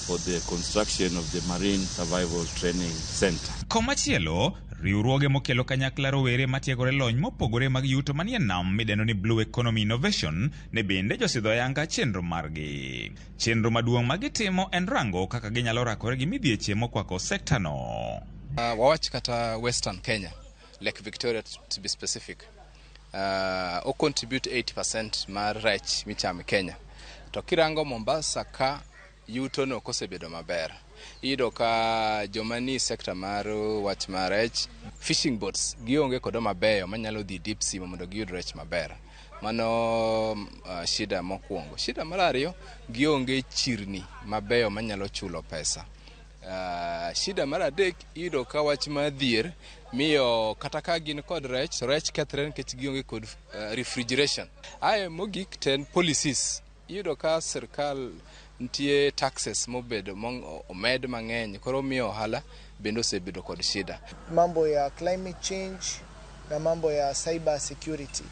for the construction of the Marine Survival Training Center. Komachielo, riwruoge mokelo kanyakla rowere matiegore lony mopogore mag yuto manie nam midendo ni Blue Economy Innovation ne bende josidho ayanga chenro margi. Chenro maduong' ma gitimo en rango kaka ginyalo rakore gi midhieche mokwako sekta no. Wawach kata Western Kenya, Lake Victoria to be specific. O contribute 80% mar rech michamo Kenya. To kirango Mombasa ka yuto no kosebedo maber. Iyudo ka joma ni sekta mar wach mar rech, fishing boats gionge kodo mabeyo manyalo dhi deep sea mondo giyud rech maber. Mano shida mokwongo. Shida mar ariyo, gionge chirni mabeyo manyalo chulo pesa. Shida mar adek, iyudo ka wach mar dhier miyo kata ka gin kod rech, to rech kethre nikech gionge kod refrigeration. Ae mogik to en policies. Iyudo ka sirkal Nitie taxes mobedo omed mang'eny, koro miyo ohala bende osebedo kod shida. Mambo ya climate change na mambo ya cyber security.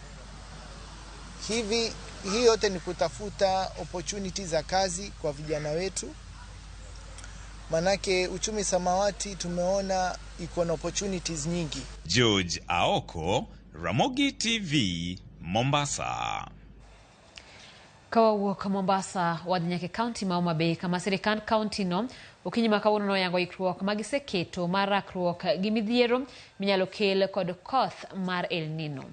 Hivi hii yote ni kutafuta opportunity za kazi kwa vijana wetu. Manake uchumi samawati tumeona iko na opportunities nyingi. George Aoko, Ramogi TV, Mombasa. Kawawuok Mombasa wadhi nyaka e kaunti ma Homa Bay kama sirikand kaunti no okinyi ma kawuono noyango ikruok magiseketo mar rakruok gi midhiero minyalo kel kod koth mar El Nino.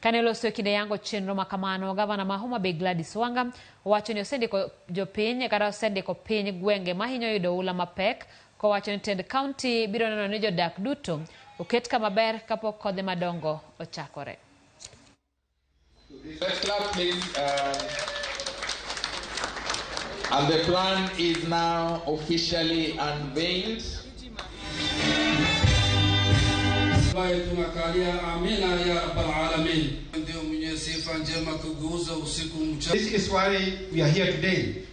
Kane oloso e kinde yango chenro ma kamano, gavana ma Homa Bay Gladys Wanga owacho ni osendiko jopiny kata osendiko piny gwenge mahinyo yudo oula mapek, kowacho ni tend kaunti biro neno ni jodak duto oket kama ber kapok kodhe madongo ochakore. Let's clap, please. And the plan is now officially unveiled. This is why we are here today,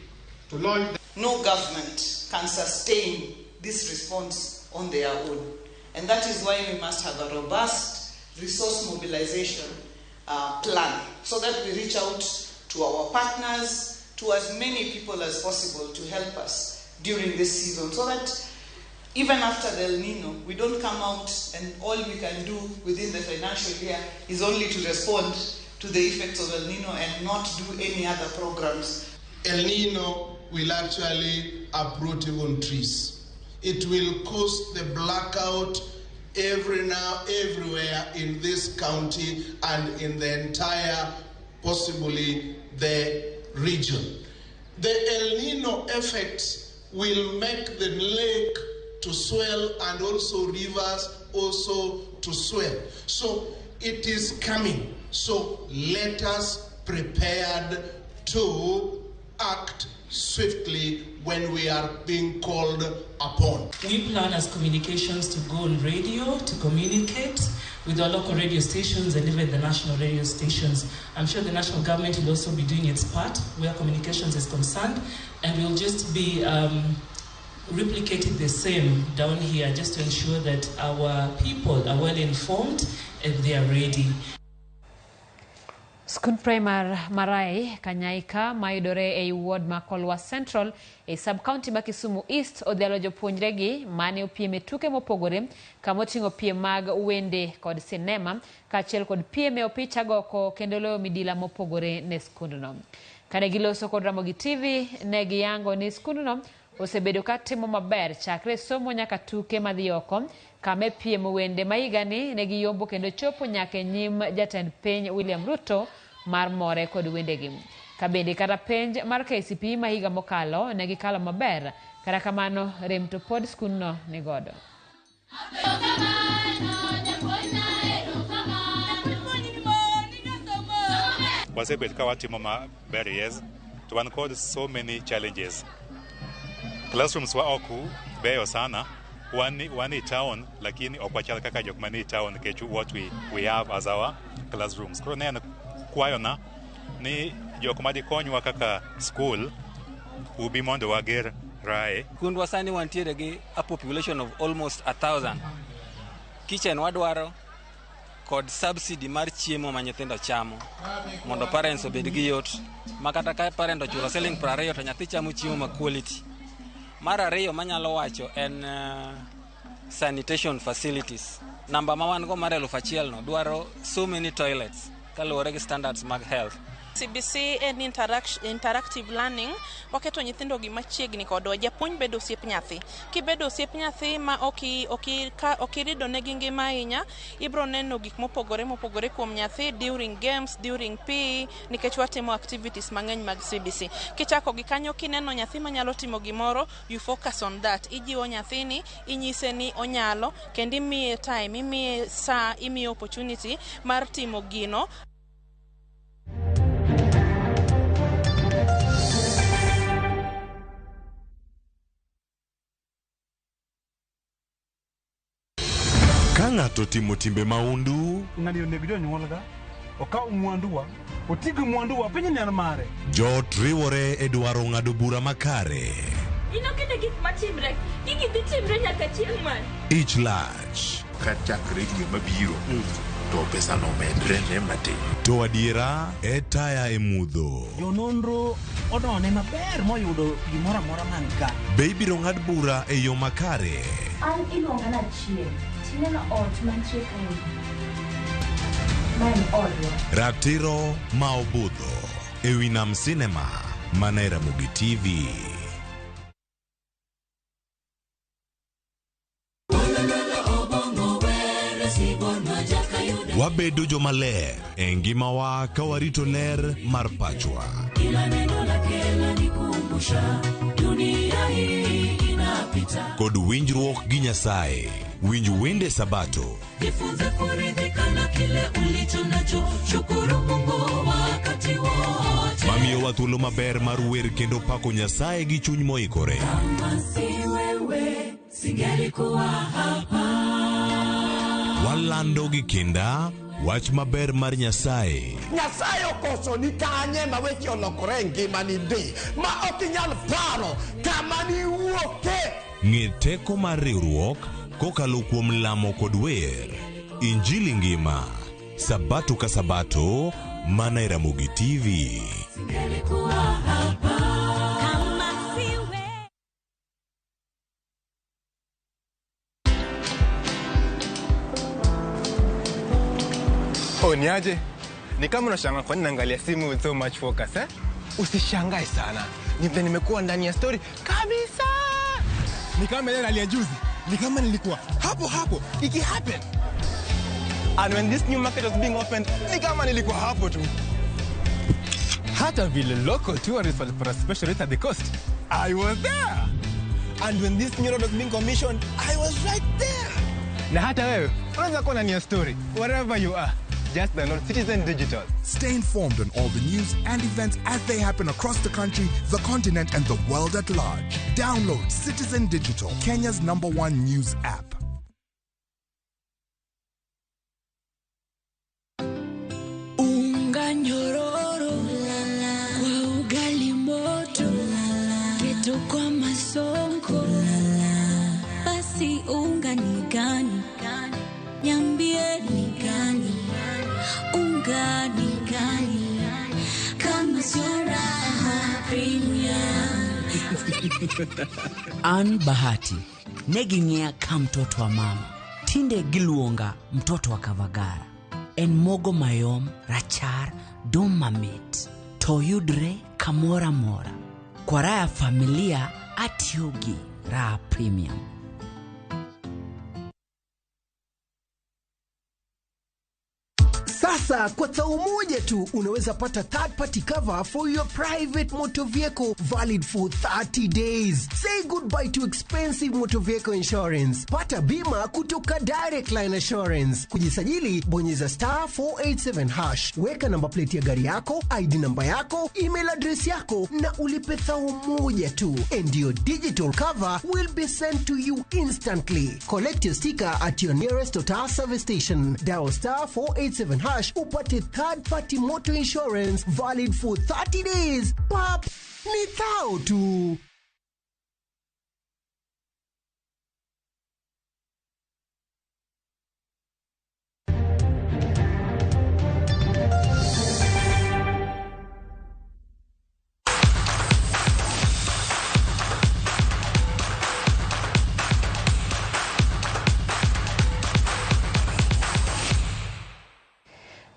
to launch. No government can sustain this response on their own. And that is why we must have a robust resource mobilization plan, so that we reach out to our partners, to as many people as possible to help us during this season, so that even after the El Nino, we don't come out and all we can do within the financial year is only to respond to the effects of El Nino and not do any other programs. El Nino will actually uproot even trees. It will cause the blackout everywhere in this county and in the entire, possibly the region. The El Nino effect will make the lake to swell and also rivers also to swell. So it is coming. So let us prepare to act swiftly when we are being called upon. We plan as communications to go on radio, to communicate with our local radio stations and even the national radio stations. I'm sure the national government will also be doing its part where communications is concerned, and we'll just be replicating the same down here just to ensure that our people are well informed and they are ready. Skund Primar Marai Kanyaika mayudore ei ward ma Kolwa Central e sub-county ma Kisumu East odhialo jopuonjregi mane opiem e tuke mopogore kamoting'o piem mag wende kod sinema kaachiel kod piem e opich agoko kendo loyo midila mopogore ne skundno. Kane giloso kod Ramogi TV ne giyango ni skundno osebedo ka timo maber chakre somo nyaka tuke madhi oko kama piem wende ma higani ne giyombo kendo chopo nyaka e nyim jatend piny William Ruto mar more kod wendegi. Kabende kata penj mar KCPE ma higa mokalo ne gikalo maber, kata kamano rem to pod skundno ni godo. Wasebet ka watimo maber, yes, to wan kod so many challenges. Classrooms wa ok beyo sana, wan e town lakini ok wachal kaka jok manie town nikech what we have as our classrooms. Koro ne en kwayona ni jok madikonywa kaka school ubi mondo wager rae. Kundwa sani wantiere gi a population of almost 1,000. Kitchen wadwaro kod subsidy mar chiemo ma nyithindo chamo mondo parents obed gi yot ma kata ka parent ochulo siling 20 to nyathi chamo chiemo ma quality. Mar ariyo manyalo wacho en sanitation facilities. Namba ma wan go mar 1000 no dwaro so many toilets kaluwore gi standards mag health. CBC en interactive learning, waketo nyithindo gi machiegni kodwa. Japuonj bedo osiep nyathi. Kibedo osiep nyathi ma okirido negi ngima ahinya, ibro neno gik mopogore mopogore kuom nyathi during games, during PE, nikech watimo activities mang'eny mag CBC. Kichako gi kanyo kineno nyathi manyalo timo gimoro, you focus on that. Ijiwo nyathini, inyise ni onyalo, kendo imiye time, imiye saa, imiye opportunity mar timo gino. Ka ng'ato timo timbe maundu, ng'ani onego jonyuolga okaw mwanduwa Oti gi mwanduwa piny ni en mare. Joot riwore e dwaro ng'ado bura makare. Inokete gik matimre, gigi dhi timre nyaka chieng' mane? Ich lach. Ka chakre dwe mabiro to pesano omedre ne matin. To adiera e taya e mudho. Jononro odone maber moyudo gimoro amora man ka. Be ibiro ng'ad bura e yo makare? An iluonga ni Achieng'. Tineno ot mantie kae. Ma en odwa. Ratiro ma obudho e wi Nam Cinema mana e Ramogi TV. Wabedo jomaler e ngimawa ka warito ler mar pachwa. Kila neno lake lanikumbusha dunia hii inapita. Kod winjruok gi Nyasaye. Winj wende Sabato. Jifunze kuridhika na kile ulicho nacho, shukuru Mungu wakati wote. Mamiyowa thuolo maber mar wer kendo pako Nyasaye gi chuny moikore. Kama si wewe, singelikuwa hapa. Walando gi kinda wach maber mar Nyasaye. Nyasaye okoso ni kanye ma weche olokore e ngimani ndi ma ok inyal paro kama niwuoke. Ng'e teko mar riwruok kokalo kuom lamo kod wer. Injili ngima. Sabato ka sabato mana e Ramogi TV. Singelikuwa hapa. Kama si wewe. Oh, niaje? Ni kama unashangaa kwa nini naangalia simu with so much focus, eh? Usishangae sana. Ni vile nimekuwa ndani ya story kabisa. Ni kama ile rally ya juzi. Ni kama nilikuwa hapo hapo iki happen. And when this new market was being opened, ni kama nilikuwa hapo tu. Hata vile local tourists walipata special rate at the coast, I was there. And when this new road was being commissioned, I was right there. Na hata wewe unaweza kuwa ndani ya story wherever you are. Just download Citizen Digital. Stay informed on all the news and events as they happen across the country, the continent, and the world at large. Download Citizen Digital, Kenya's #1 news app. Unga nyororo kwa ugali moto, keto kwa masonko. Basi unga ni gani? Niambie ni gani? Unga ni gani? Kama sio Raha Premium. An Bahati ne ging'iya ka mtoto wa mama, tinde giluonga mtoto wa Kavagara. En mogo mayom, rachar, dum mamit, to yudre kamoro amora. Kwa raha ya familia atiyo gi Raha Premium. Sasa kwa thao moja tu unaweza pata third party cover for your private motor vehicle valid for 30 days. Say goodbye to expensive motor vehicle insurance. Pata bima kutoka Direct Line Assurance. Kujisajili, bonyeza star 487 hash. Weka namba plate ya gari yako, ID namba yako, email address yako na ulipe thao moja tu. And your digital cover will be sent to you instantly. Collect your sticker at your nearest Total service station. Dial star 487 hash upate third party motor insurance valid for 30 days. Pap, ni thao tu.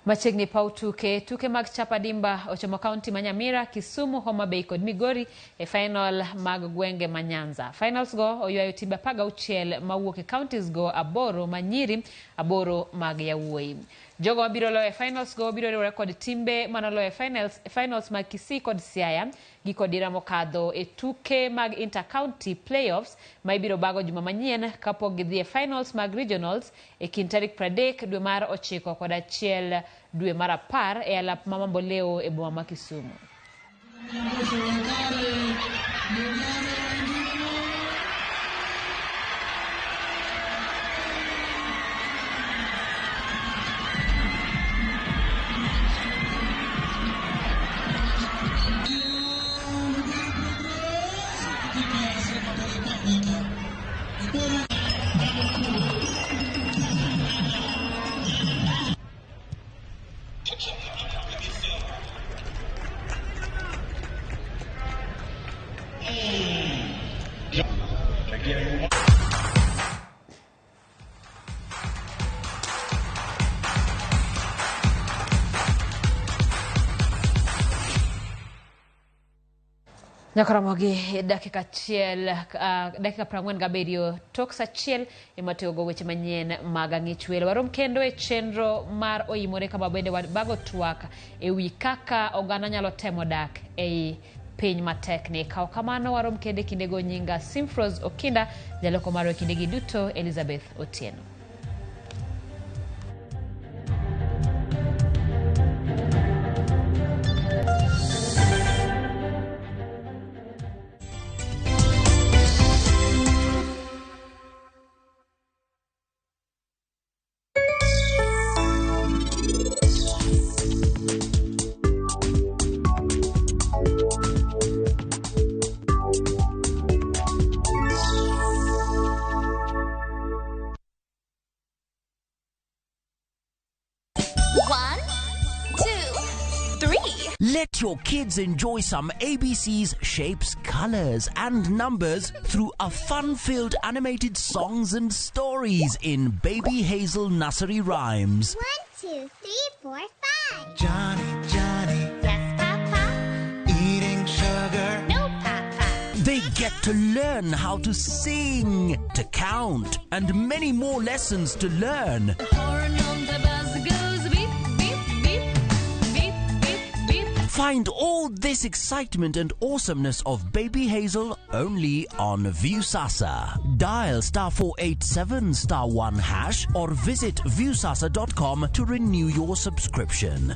Machiegni paw tuke, tuke mag Chapadimba ochomo kaunti ma Nyamira, Kisumu, Homa Bay kod Migori e final mag gwenge ma Nyanza. Finals go oywayo timbe 16 mawuok e counties go 8 ma nyiri, 8 mag yawuoyi. Jogo mabiro loyo e finals go biro riwore kod timbe manoloyo e finals mag Kisii kod Siaya gi kod dira mokadho e tuke mag inter-county playoffs ma ibiro bago juma manyien kapok gidhi e finals mag regionals e kind tarik 30 dwe mar 9 kod 1 dwe mar 10 e alap ma Mamboleo e boma ma Kisumu. Nyakoromogi dakika achiel, dakika 47 tok sa achiel ema tiyogo weche manyien mag ang'ich welo. Warom kendo e chenro mar oimore kama bende wabago twak e wi kaka oganda nyalo temo dak ei piny matek ni. Kaw kamano warom kendo e kindego. Nyinga Simfros Okinda, jaloko marwa e kindegi duto Elizabeth Otieno. Let your kids enjoy some ABCs, shapes, colors, and numbers through a fun-filled animated songs and stories in Baby Hazel Nursery Rhymes. 1, 2, 3, 4, 5. Johnny, Johnny. Yes, Papa. Eating sugar. No, Papa. They get to learn how to sing, to count, and many more lessons to learn. The horn on the bus goes beep, beep, beep, beep, beep, beep. Find all this excitement and awesomeness of Baby Hazel only on Viusasa. Dial *487*1# or visit viusasa.com to renew your subscription.